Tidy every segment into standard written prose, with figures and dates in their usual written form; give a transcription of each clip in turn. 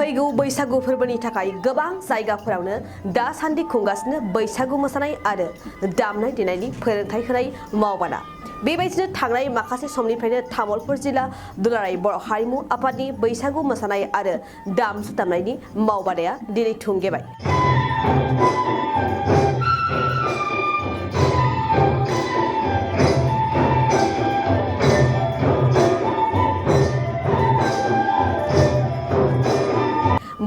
फैगौ बैसागु फोरबोनि थाखाय गोबां जायगाफोरावनो दासान्दि खुंगासिनो बैसागु मोसानाय आरो दामनाय देनायनि फोरोंथाय होनाय मावबादा। बेबायदिनो थांनाय माखासे समनिफ्रायनो तामुलपुर जिल्ला दुलाराय बर' हारिमु आफादनि बैसागु मोसानाय आरो दामजु दामनायनि मावबादाया दिनै थुंगेबाय।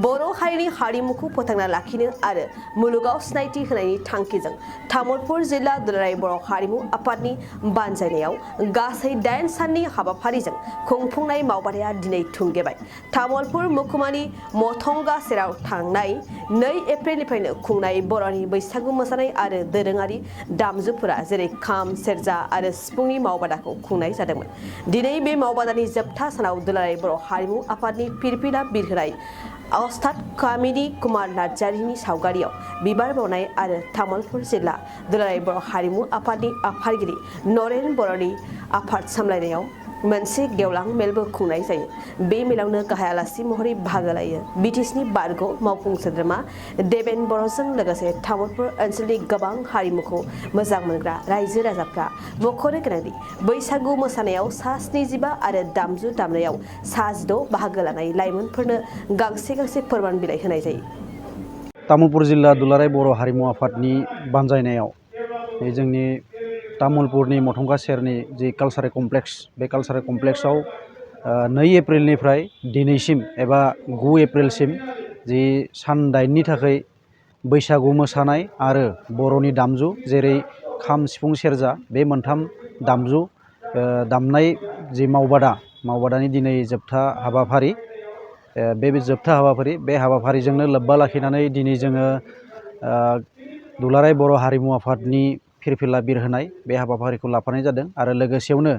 बर' हारिनि हारिमुखौ फोथांना लाखिनो आरो मुलुगाव सिनायथि होनायनि थांखिजों तामुलपुर जिल्ला दुलाराय बर' हारिमु आफादनि बानजायनायाव गासै 8 साननि हाबाफारिजों खुंफुंनाय मावबादाया दिनै थुंगेबाय। तामुलपुर महकुमानि मथंगा सेराव थांनाय 2 एप्रिलनिफ्रायनो खुंनाय बर'नि बैसागु मोसानाय आरो दोरोङारि दामजुफोरा जेरै खाम, सेरजा आरो सिफुंनि मावबादाखौ खुंनाय जादोंमोन। दिनै बे मावबादानि जोबथा सानाव दुलाराय बर' हारिमु आफादनि फिरफिला बिरहोनाय अस्ताद कामिनी कुमार नार्जारिनि सावगारियाव बिबार बावनाय आरो तामुलपुर जिल्ला दुलाराय बर' हारिमु आफादनि आफादगिरि नरेन बर'नि आफाद सामलायनायाव मोनसे गेवलां मेलबो खुंनाय जायो। बे मेलावनो गाहाय आलासि महरै बाहागो लायो बिटिसिनि बारग' मावफुं सोद्रोमा देबेन बर'जों लोगोसे तामुलपुर ओनसोलनि गोबां हारिमुखौ मोजां मोनग्रा रायजो राजाफ्रा। मख'नो गोनांदि बैसागु मोसानायाव सा 75 आरो दामजु दामनायाव सा 16 बाहागो लानाय लाइमोनफोरनो गांसे गांसे फोरमान बिलाइ होनाय जायो। तामुलपुर जिल्ला दुलाराय बर' हारिमु आफादनि बानजायनायाव जोंनि तामुलपुरनि मथंगा सेरनि जि कालचारेल कमप्लेक्स, बे कालचारेल कमप्लेक्सआव 2 एप्रिलनिफ्राय दिनैसिम एबा 9 एप्रिलसिम जि सान 8नि थाखाय बैसागु मोसानाय आरो बर'नि दामजु जेरै खाम, सिफुं, सेरजा बे मोनथाम दामजु दामनाय जि मावबादानि दिनै जोबथा हाबाफारि। बे जोबथा हाबाफारि बे हाबाफारिजोंनो लोब्बा लाखिनानै दिनै जोङो दुलाराय बर' हारिमु आफादनि फिरफिला बिरहोनाय बे हाबाफारिखौ लाफानाय जादों आरो लोगोसेयावनो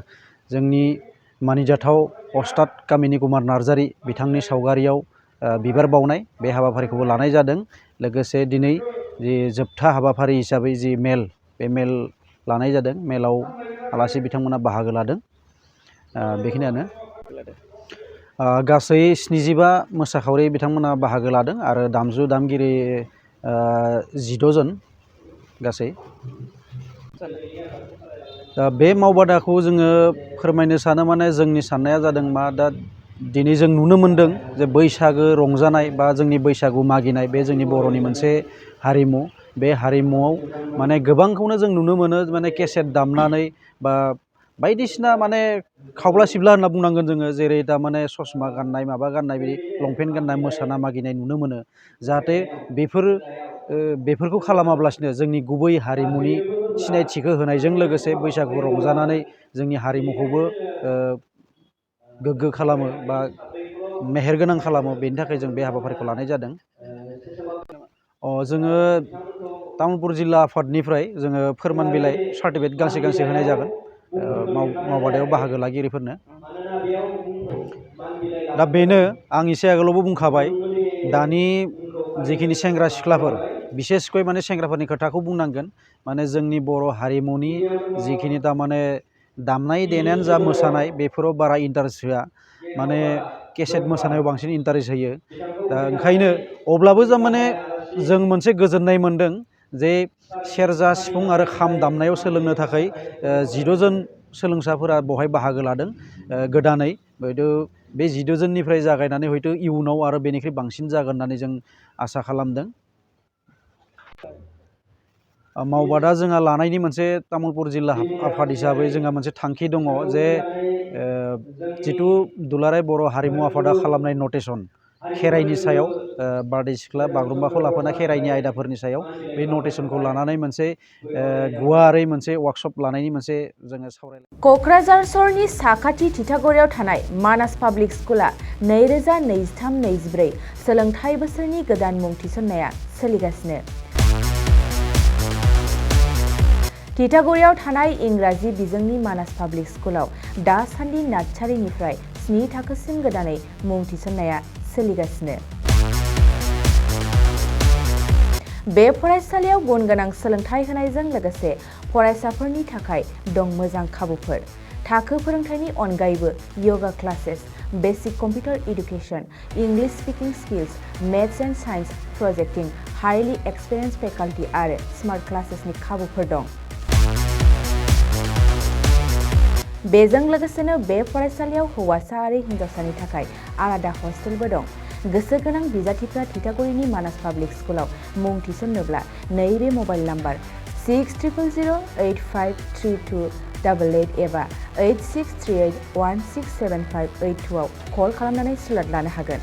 जोंनि मानिजाथाव अस्ताद कामिनी कुमार नार्जारि बिथांनि सावगारियाव बिबार बावनाय बे हाबाफारिखौबो लानाय जादों। लोगोसे दिनै जि जोबथा हाबाफारि हिसाबै जि मेल, बे मेल लानाय जादों। मेलाव आलासि बिथांमोना बाहागो लादों। बेखिनियानो गासै 75 मोसाखावरि बिथांमोना बाहागो लादों आरो दामजु दामगिरि 16 जन गासै। दा बे मावबादाखौ जोङो फोरमायनो सानो माने जोंनि साननाया जादों मा दा दिनै जों नुनो मोनदों जे बैसागो रंजानाय बा जोंनि बैसागु मागिनाय बे जोंनि बर'नि मोनसे हारिमु। बे हारिमुआव माने गोबांखौनो जों नुनो मोनो माने केसेट दामनानै बा बायदिसिना माने खावब्ला सिबला होनना बुंनांगोन जोङो, जेरै दा माने ससमा गाननाय माबा गाननाय बिदि लंपेन्ट गाननाय मोसाना मागिनाय नुनो मोनो। जाहाथे बेफोरखौ खालामाब्लासिनो जोंनि गुबै हारिमुनि सिनायथिखौ होनायजों लोगोसे बैसागु रंजानानै जोंनि हारिमुखौबो गोग्गो खालामो बा मेहेरगोनां खालामो, बेनि थाखाय जों बे हाबाफारिखौ लानाय जादों। जोङो तामुलपुर जिल्ला आफादनिफ्राय जोङो फोरमान बिलाइ सार्टिफिकेट गांसे गांसे होनाय जागोन मावबादायाव बाहागो लागिरिफोरनो। दा बेनो आं एसे आगोलावबो बुंखाबाय, दानि जिखिनि सेंग्रा सिख्लाफोर बिसेसकै माने सेंग्राफोरनि खोथाखौ बुंनांगोन। माने जोंनि बर' हारिमुनि जिखिनि तारमाने दामनाय देनायानो जा मोसानाय बेफोराव बारा इन्टारेस्ट होआ, माने केसेट मोसानायाव बांसिन इन्टारेस्ट होयो। दा ओंखायनो अब्लाबो माने जों मोनसे गोजोननाय मोनदों जे सेरजा, सिफुं आरो खाम दामनायाव सोलोंनो थाखाय 16 जन सोलोंसाफोरा बेवहाय बाहागो लादों गोदानै। हयथ' बे 16 जननिफ्राय जागायनानै हयथ' इयुनाव आरो बेनिख्रुइ बांसिन जागोन होननानै जों आसा खालामदों। मावबादा जोंहा लानायनि मोनसे तामुलपुर जिल्ला आफाद हिसाबै जोंहा मोनसे थांखि दङ जे जिथु दुलाराय बर' हारिमु आफादा खालामनाय नटेसन खेराइनि सायाव, बारदै सिख्ला बागुरुम्बाखौ लाफाना खेराइनि आयदाफोरनि सायाव बे नटेसनखौ लानानै मोनसे गुवारै मोनसे वार्कशप लानायनि मोनसे जोङो सावरायनाय। क'क्राझार सहरनि साखाथि थिथागुरियाव थानाय मानास पाब्लिक स्कुला 2023-24 सोलोंथाइ बोसोरनि गोदान मुं थिसननाया सोलिगासिनो। थिथागुरियाव थानाय इंराजि बिजोंनि मानास पाब्लिक स्कुलाव दासान्दि नार्सारिनिफ्राय 7 थाखोसिम गोदानै मुं थिसननाया सोलिगासिनो। बे फरायसालियाव गुन गोनां सोलोंथाइ होनायजों लोगोसे फरायसाफोरनि थाखाय दं मोजां खाबुफोर। थाखो फोरोंथायनि अनगायैबो yoga classes, basic computer education, English speaking skills, maths and science projecting, highly experience faculty आरो स्मार्ट क्लासेसनि खाबुफोर दं। बेजों लोगोसेनो बे फरायसालियाव हौवासा आरो हिन्जावसानि थाखाय आलादा हस्टेलबो दं। गोसो गोनां बिजाथिफ्रा थिथागुरिनि मानास पाब्लिक स्कुलाव मुं थिसन्नोब्ला नैबे मबाइल नाम्बार 6000853288 एबा 8638167582 आव कल खालामनानै स्लट लानो हागोन।